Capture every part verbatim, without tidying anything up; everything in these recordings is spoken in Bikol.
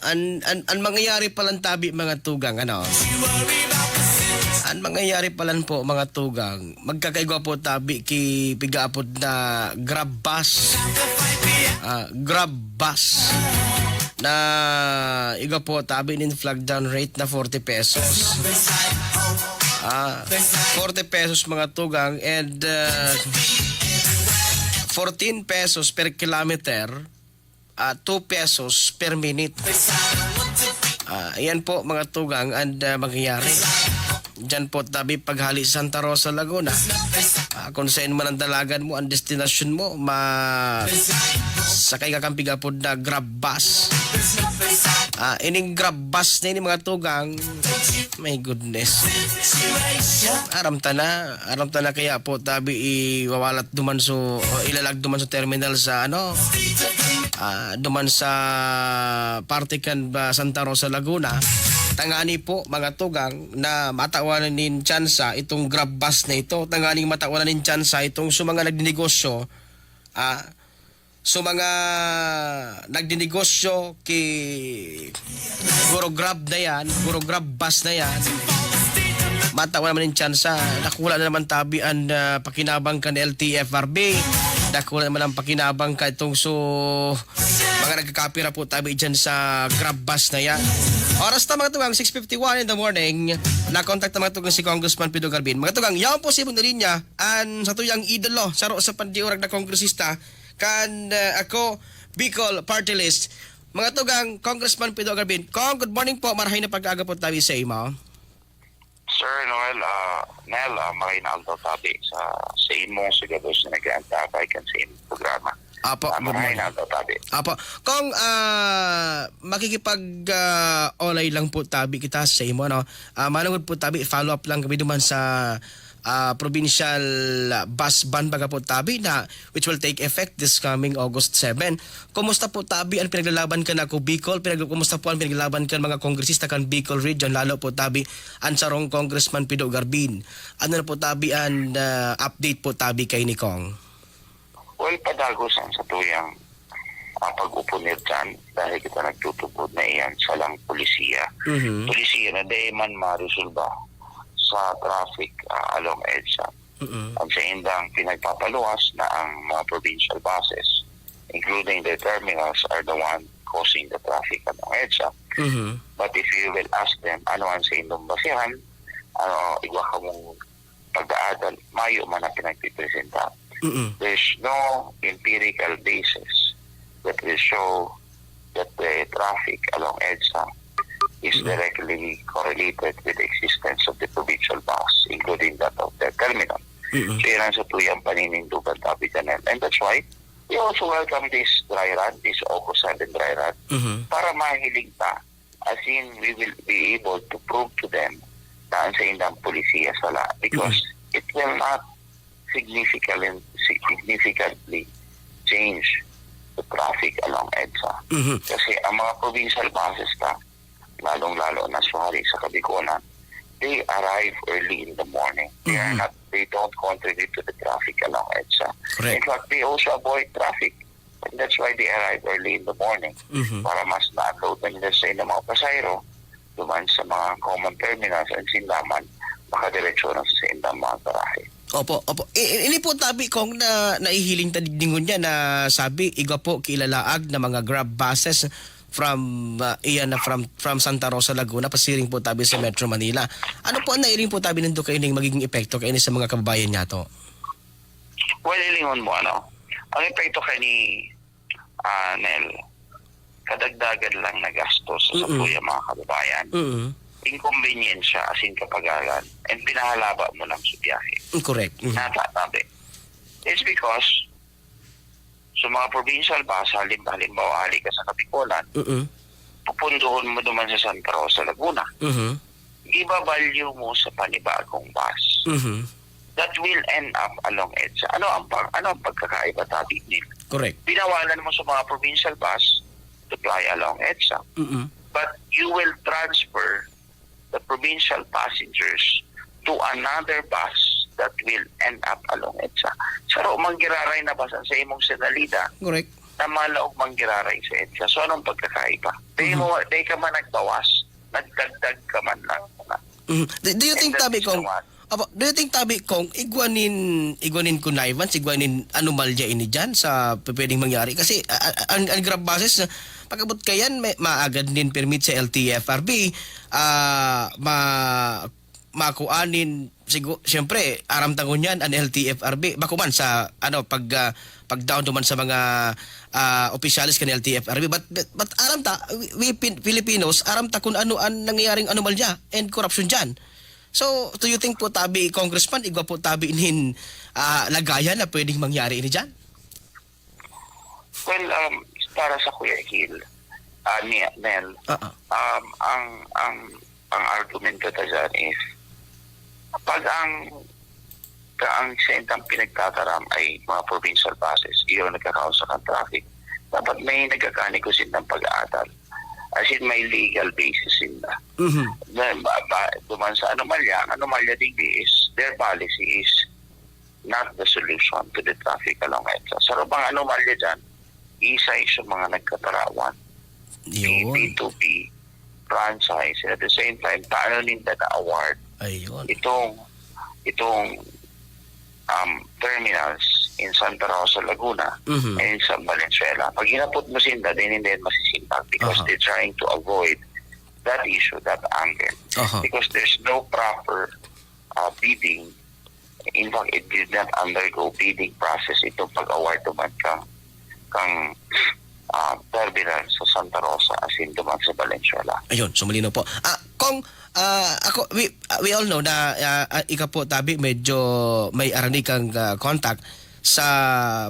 An, an, an mangyayari palan tabi, mga tugang, ano? An mangyayari palan po, mga tugang, magkakaigwa po tabi ki pigaapod na Grab Bus. Ah, Grab Bus. Na igwa po tabi nin flag down rate na forty pesos. Ah, forty pesos, mga tugang, and, ah, fourteen pesos per kilometer, ah, two pesos per minute. Ah, ayan po, mga tugang, and, ah, mangyayari. Diyan po tabi paghali sa Santa Rosa, Laguna. Ah, kung saan man ang dalagan mo, ang destinasyon mo, ma-, sakay ka kan pigapod na Grab Bus. Ah, ining Grab Bus na ini, mga tugang, my goodness. Aram ta na, aram ta na kaya po tabi iwawalat duman so, o ilalag duman so terminal sa ano, ah, duman sa parte kan ba Santa Rosa, Laguna. Tangani po, mga tugang, na matawan nin tsansa itong Grab Bus na ito. Tanganing matawan nin tsansa itong sa mga nagninegosyo, ah, so mga nagdinegosyo ki Guro Grab na yan, Guro Grab Bus na yan, matawan naman yung tsansa. Dakula na naman tabi ang, ah, pakinabang kan L T F R B. Dakula naman ang pakinabang ka itong so mga nagkakapira po tabi dyan sa Grab Bus na yan. Oras na, mga tugang, six fifty-one in the morning. Nakontak na, mga tugang, si Congressman Pido Garbin. Mga tugang, yaon po si Ibon Linya, an sa tuyang idolo, saro sa pandiurag na kongresista, kan, ah, Ako Bicol Party List. Mga tugang, Congressman Pido Garbin. Cong, good morning po. Marahay na pag-aga po tabi sa imo. Sir Noel, ah, Nel, ah, maray na aldaw tabi sa, sa imong sugados na nag-aantabay kan sa imong programa. Apo, ah, good morning. Maray na aldaw tabi. Apo. Cong, ah, makikipag, ah, olay lang po tabi kita sa imo, no? Ah, manungod po tabi, follow up lang kami duman sa, ah, provincial, ah, bus ban baga po tabi na which will take effect this coming August seven. Kumusta po tabi ang pinaglalaban kan Ako Bicol? Pinag-, kumusta po ang pinaglalaban kan mga kongresista kan Bicol Region, lalo po tabi ang sarong Congressman Pido Garbin? Ano na po tabi ang, ah, update po tabi kay ni Cong? Well, padagos ang satuyang, ah, pag-upunir dyan dahil kita nagtutubod na iyan sa lang polisiya. Mhm. Polisiya na di man maresolba sa traffic, ah, along EDSA. Mm-mm. Ang sa indang pinagpapaluwas na ang mga provincial buses, including the terminals, are the one causing the traffic along EDSA. Mhm. But if you will ask them, ano ang sa indong basihan, ano, igwa kamong pagdaadal, mayo man ang pinagpipresenta. Mm-mm. There's no empirical basis that will show that the traffic along EDSA is Mm-mm. directly correlated with the existence of the provincial bus, including that of the terminal. Mm-mm. So, yan ang satuyang paninindugan, Tabi Janel. And that's why we also welcome this dry run, this August seven dry run, Mm-hmm. para mahiling ta, as in, we will be able to prove to them na ang sa indang polisiya sala, because Mm-hmm. it will not significantly, significantly change the traffic along EDSA. Mm-hmm. Kasi ang mga provincial buses ta, lalong-lalo na suwari sa Kabikolan, they arrive early in the morning. They are Mm-hmm. not, they don't contribute to the traffic along EDSA. Correct. In fact, they also avoid traffic. And that's why they arrive early in the morning. Mm-hmm. Para mas ma-unload na nila sa ilang mga pasahero, duman sa mga common terminals and sindaman, makadiretso na sa ilang mga garahe. Opo, opo. I-, i-, ini po tabi kong na, nahihiling ta digdi ngunyan na sabi, igwa po kilalaag na mga Grab buses from, ah, iyan na from, from Santa Rosa, Laguna, pasiring po tabi sa Metro Manila. Ano po ang nailing po tabi nindo kaining magiging epekto kaini sa mga kababayan niyato? Well, hilingon mo, ano, ang epekto kay ni, ah, Nel, kadagdagan lang na gastos sa Mm-mm. satuya, mga kababayan. Mm-mm. Inconvenience siya, as in kapagalan. And pinahalaba mo lang sa biyahe. Mm, correct. Mm. Nasa tabi. It's because sa mga provincial bus, halim-, halimbawa, hali ka sa Kabikolan, Mm-mm. pupundohon mo duman sa Santa Rosa, Laguna. Mhm. Iba-value mo sa panibagong bus. Mhm. That will end up along EDSA. Ano ang pag-, ano ang pagkakaiba, Tabi, Nel? Correct. Binawalan mo sa mga provincial bus to fly along EDSA. Mm-mm. But you will transfer the provincial passengers to another bus that will end up along EDSA. Saro man giraray na bus ang sa imong sinalida. Correct. na malaog manggiraray sa EDSA. So, anong pagkakaiba? Dahil Mhm. mo, dahil ka man nagbawas, nagdagdag ka man lang. Mhm. Do, do you And think, that tabi is kong, the one. Apo, do you think, tabi kong, igwa nin, igwa nin connivance, igwa nin anomalya ini diyan sa p-, pwedeng mangyari? Kasi, a-, a-, ang, ang grab basis na pag-abot kayan, may maagad nin permit sa L T F R B, ah, ma-, makuha nin, sigu-, siyempre, aram ta ngunyan, ang L T F R B, bako man sa, ano, pag, ah, pag-down duman sa mga, ah, opisyales kan L T F R B. But, but, but aram ta, we, we Pin-, Filipinos, aram ta kung ano ang nangyayaring anomalya and korupsyon diyan. So, do you think po, tabi, Congressman, igwa po, tabi, nin, ah, lagayan na pwedeng mangyari ini diyan? Well, um, para sa Kuya Gil, ah, ni Nel, Ah, ah. um, ang, ang, ang argumento ta dyan is, pag ang, ka ang sentang pinagtataram ay mga provincial buses, iyon ang nagkakausa kan traffic, dapat may nagkakaani ko sindang pag-aatal. As in, may legal basis sinda. Mhm. Na, ba, ba, duman sa anomalya, ang anomalya digdi is, their policy is not the solution to the traffic along EDSA. Sa bang anomalya dyan, isa sa mga nagkatarawan. Yun. P two P, franchise, and at the same time, paano ninda na-award Ayun. itong, itong, um, terminals in Santa Rosa, Laguna, Mhm. and sa Valenzuela. Pag hinapot mo sinda, then hindi yan masisimbag because Aha. they're trying to avoid that issue, that angle. Aha. Because there's no proper, uh, bidding. In fact, it did not undergo bidding process itong pag-award duman kang, kang, ah, terminal sa Santa Rosa, as in duman sa Valenzuela. Ayun, so malinaw po. Ah, Kong, ah, ako, we, ah, we all know na, ah, ah, ika po, tabi, medyo may arani kang, ah, contact sa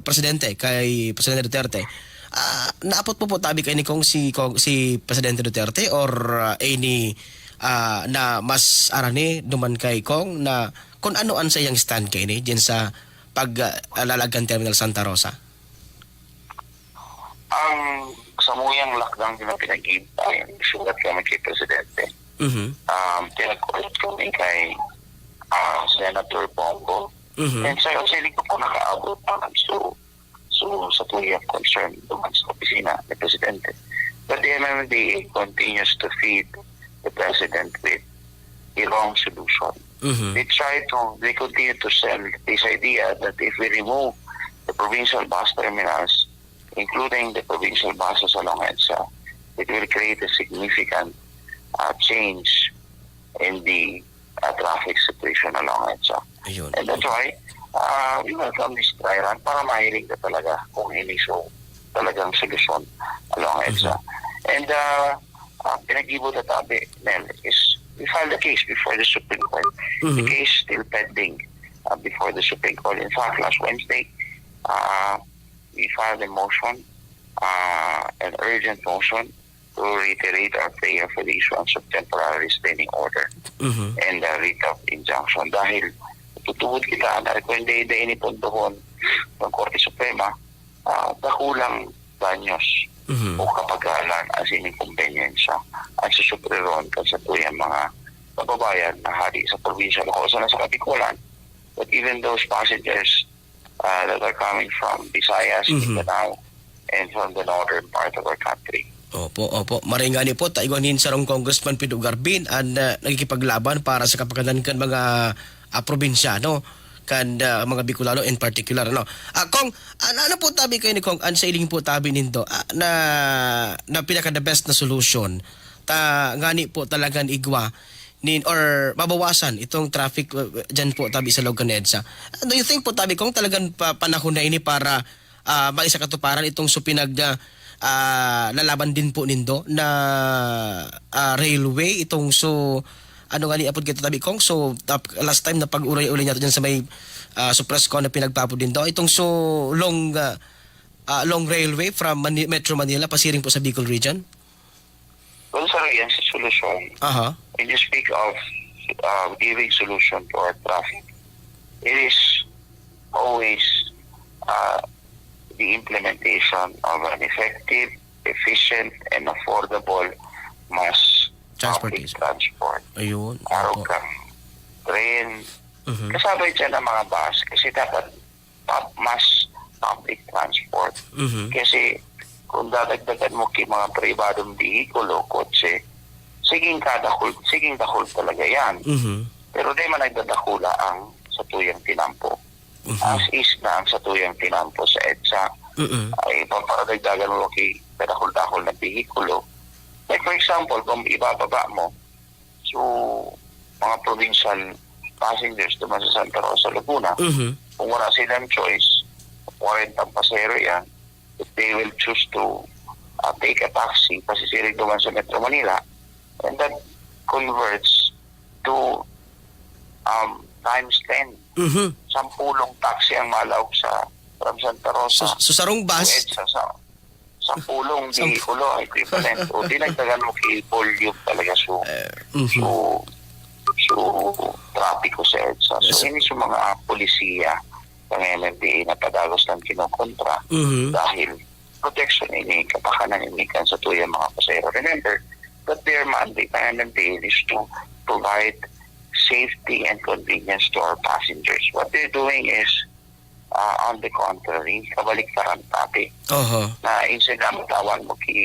presidente, kay Presidente Duterte. Ah, naapot mo po, tabi, kay ni Kong si, Kong, si Presidente Duterte or, ah, any, ah, na mas arani duman kay Kong na kung ano an saiyang stand kaini diyan sa pag, ah, lalaag kan Terminal Santa Rosa? Ang samuyang lakdang na pinag-iimbitayan, sulat kami kay Presidente. Mhm. Um, pinag-court kami kay, ah, Senator Bong Go. Mhm. And sa, sa hindi ko po nakaabot pa. So, so, sa tuya concern duman sa opisina ni Presidente. But the M M D A continues to feed the President with the wrong solution. Mhm. They try to, they continue to sell this idea that if we remove the provincial bus terminals, including the provincial buses along EDSA, it will create a significant, uh, change in the, uh, traffic situation along EDSA. Ayun. And that's why, uh, we welcome this dry run para mahiling ka talaga kung ini so talagang solusyon along EDSA. Mhm. And, uh, uh, pinag-ibo na tabi, Nel, is we filed the case before the Supreme Court. The Mhm. case still pending, uh, before the Supreme Court. In fact, last Wednesday, uh, we filed a motion, uh, an urgent motion to reiterate our prayer for the issuance of temporary restraining order Mhm. and, uh, writ of injunction. Dahil tutubod kita na kung hindi, hindi ini pundohon ng Korte Suprema, ah, dakulang danyos Mhm. o kapagalan ang sining kumbensya ang susupriron kan sa tuyang mga kababayan na hali sa probinsya, bako sana sa Kabikulan, but even those passengers, ah, that are coming from Visayas, Mhm. Mindanao, and from the northern part of our country. Opo, opo. Maray ngani po, ta igwa nin sarong Congressman Pido Garbin an, ah, nakikipaglaban para sa kapakanan kan mga, ah, probinsyano, kan, ah, mga Bicolano in particular, ano. Ah, Kong, an-, ano po tabi kayo ni Kong, an sa iling po tabi nindo, ah, na, na pinaka the best na solution, ta ngani po talagang igwa nin or mabawasan itong traffic, uh, dyan po tabi sa loob kan EDSA. Do you think po tabi kung talagang pa-, panahon na ini para, ah, maisakatuparan itong so pinag, ah, ah, lalaban din po nindo na, ah, railway, itong so, ano nga ni apod kita tabi kong, so tap-, last time na pag-uray-ulay niya dyan sa may, ah, so press con na pinagpapod nindo, itong so long, ah, ah, long railway from Mani-, Metro Manila pasiring po sa Bicol Region? Well, sir, yan si solusyon. Aha. When you speak of, uh, giving solution to our traffic, it is always, uh, the implementation of an effective, efficient, and affordable mass public Transportation. transport. Ayun, Araw opo. kang train. Mhm. Kasabay dyan ang mga bus kasi dapat pub-, mass public transport. transport. Mhm. Kasi kung dadagdagan mo ki mga pribadong bihikulo, kotse, siging kadakul, siging dakul talaga yan. Mhm. Pero di man nagdadakula ang satuyang tinampo. Mhm. As is na ang satuyang tinampo sa EDSA. Mm. Ay, paparadagdagan mo ki kadakul-dakul na bihikulo. Like, for example, kung ibababa mo, so, mga provincial passengers naman sa Santa Rosa, Laguna, Mhm. kung wala silang choice, kwarenta ang pasahero yan, if they will choose to, ah, take a taxi, pasisiring naman sa Metro Manila, and that converts to, um, times ten. Mhm. Sampulong taxi ang malaog sa, from Santa Rosa So, so sarong to bus? EDSA sa sampulong Sampu- bihikulo ang equivalent. O dinagdagan mo ki volume talaga. So, Eh, mhm. so, so, trapiko sa EDSA. So, Yes. ini sa mga polisiya ng M M D A na padagos lang kinokontra Mhm. dahil protection ini, kapakanan ini kan satuyang mga pasahero. Remember that their mandate ng M M D A is to provide safety and convenience to our passengers. What they're doing is, ah, on the contrary, kabaliktaran pati. Oho. Na instead na matawan mo ki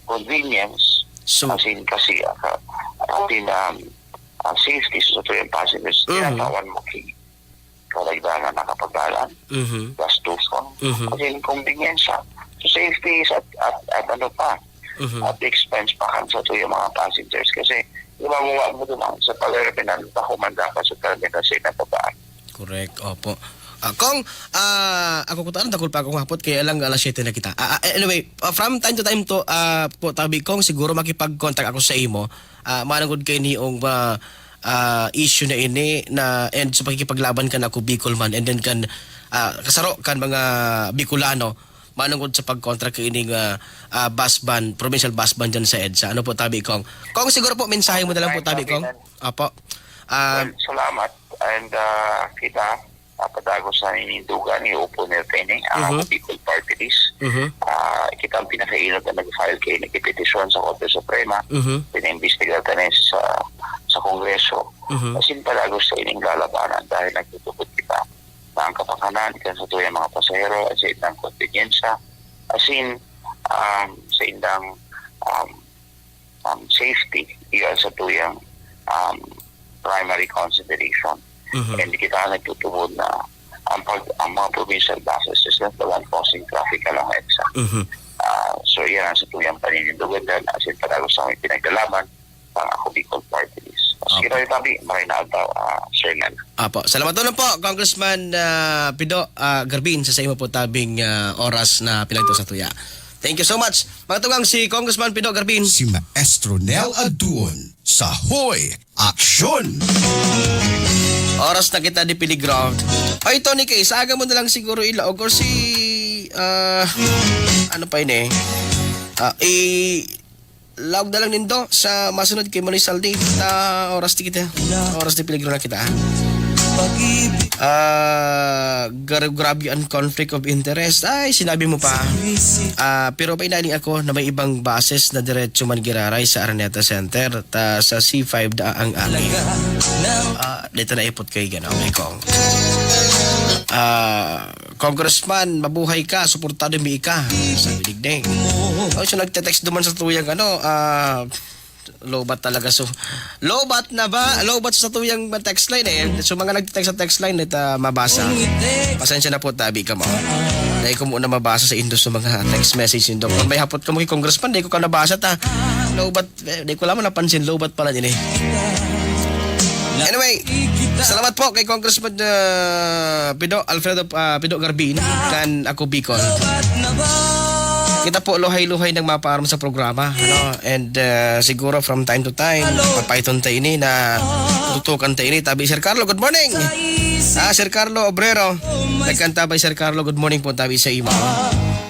convenience, So, as in kasi, ah, ka-, as in, um, ah, safety sa satuyang passengers, Mhm. tinatawan mo ki kadagdagan na kapagalan, Mhm. gastuson, Mhm. as in convenience. So safety is at, at, at ano pa, Mhm. at expense pa kan satuyang mga passengers kasi ibababa mo doon ang sa terminal, pakumanda ka sa terminal sa inababaan. Correct, opo. Ah, Kong, ah, ako kuta, dakul pa akong hapot, kaya lang alas siyete na kita. Ah, ah, anyway, ah, from time to time to, ah, po, tabi, Kong, siguro makipag-contact ako sa imo. Ah, mananggod kay niong, ah, ah, issue na ini na, and sa pakikipaglaban kan Ako Bicol man, and then kan, ah, kasaro kan mga Bicolano, mananggod sa pagkontra kay ining, ah, ah, bus ban, provincial bus ban dyan sa EDSA. Ano po, tabi, Kong? Kong, siguro po, mensahe mo na lang po, tabi, Kong. Apo. Ah, Well, salamat. And, ah, kita, ah, padagos sa inindugan, iupo nila kaini, ang Mhm. Ako Bicol Party List. Mhm. Ah, kita ang pinakainot na nag-file kaini ki petisyon sa Korte Suprema. Mhm. Pinaimbestigar ta na sa, sa Kongreso. Mhm. As in, padagos sa ining lalabanan dahil nagtutubod kita na ang kapakanan kan satuyang mga pasahero, as in, ang konbinyensa, as in, um, sa indang, um, um, safety, iya satuyang, um, primary consideration. Mhm. And kita nagtutubod na ang pag-, ang mga provincial buses is not the one causing traffic along EDSA. Mhm. Ah, so, iyan ang satuyang paninindugan dyan, as in, padagos sa aming pinaglalaban, ang Ako Bicol Party List. Sige, Opo. Tayo Tabi, maray na adlaw, ah, Sir Nel. Apo. Salamat na po, Congressman, ah, Pido, ah, Garbin, sa, sa imo po tabing, ah, oras na pinagto sa tuya. Thank you so much. Mga tugang, si Congressman Pido Garbin. Si Maestro Nel Aduon sa Hoy Aksyon! Oras na kita di peligro. Ay, Tony K, sa aga mo na lang siguro ilaog or si, ah, ano pa yun eh? Ah, i-, laog na lang nindo sa masunod kay Manoy Saldi. Ta oras di kita. Oras di peligro na kita, ah. Ah, gar-, grabe ang conflict of interest. Ay, sinabi mo pa. Ah, pero painani ako na may ibang buses na diretso man giraray sa Araneta Center. Ta sa C five da ang amin. Ah, dito na ipot kay ganaw, may kong. Ah, Congressman, mabuhay ka, suportado mi ika. Sabi digdi. Oh, so nagte-text duman sa tuyang ano, ah, lobat talaga. So, lobat na ba? Lobat sa tuyang text line eh. So, mga nagte-text sa text line, ito mabasa. Pasensya na po, tabi ka mo. Dahil ko muna mabasa sa indo sa mga text message nindo. Kung may hapot ka mo kay Congressman, dahil ko ka nabasa ta. Lobat, eh, dahil ko lang napansin, lobat pala din eh. Anyway, salamat po kay Congressman, ah, Pido, Alfredo, ah, Pido Garbin, kan Ako Bicol. Kita po, luhay-luhay ng mapaaram sa programa, ano? And, ah, siguro from time to time, papaiton ta ini na tutukan ta ini. Tabi, Sir Carlo, good morning! Ah, Sir Carlo Obrero, nagkanta by Sir Carlo, good morning po, tabi sa imo.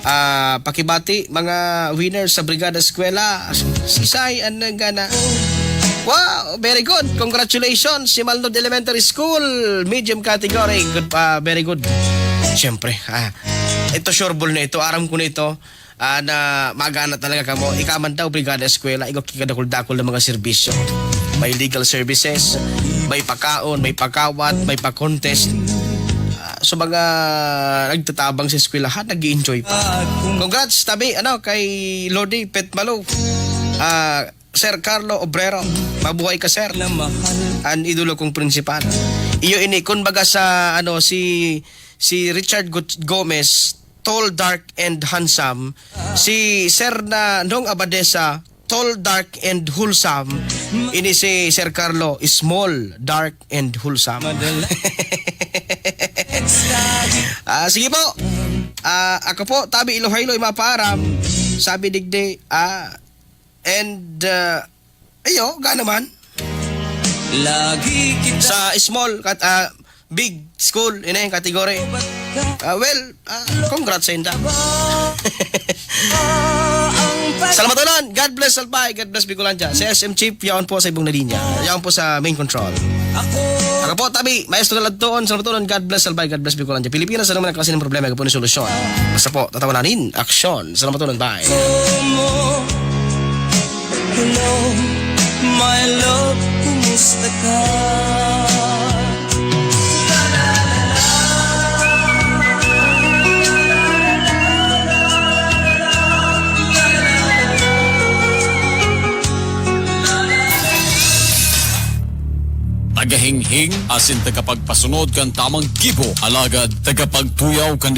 Ah, pakibati, mga winners sa Brigada Eskwela, Sisay, anong gana? Wow, very good. Congratulations, Simalnod Elementary School, medium category. Good, ah, very good. Siyempre, ah, ito sure ball na ito. Aram ko na ito, ah, na magana talaga kamo. Ika man daw, Brigada Eskwela, ikaw kikadakul-dakul na mga serbisyo. May legal services, may pakaon, may pakawat, may pa-contest. Ah, sa mga nagtatabang sa eskwelahan, nag-i-enjoy pa. Congrats tabi, ano, kay Lodi Petmalo. Ah, Sir Carlo Obrero, mabuhay ka, sir. An idolo kong prinsipal. Iyo ini, kun baga sa, ano, si, si Richard Gut-, Gomez, tall, dark, and handsome. Si Sir na Nong Abadesa, tall, dark, and wholesome. Ini si Sir Carlo, small, dark, and wholesome. Ah, sige po. Ah, ako po, tabi Iloilo, Imapaaram. Sabi digdi, ah, and, ah, ayo, ga naman. Lagi kita Sa small, kat, ah, big school, ini yung category. Ah, well, ah, congrats sa inda. Salamatonon. God bless, Albay. God bless, Bicolandia. Si S M Chief, yaon po sa ibong na linya. Yaon po sa main control. Ako po, tabi, Maestro Ladtoon. Salamatonon. God bless, Albay. God bless, Bicolandia. Pilipinas, ano man ang klase ng problema, ikaw po ng solusyon. Basta po, tatawanan nin aksyon. Salamatonon. Bye. Hello, my love, kumusta ka? Tagahinghing asin tagapagpasunod kan tamang gibo, alagad tagapagtuyaw kan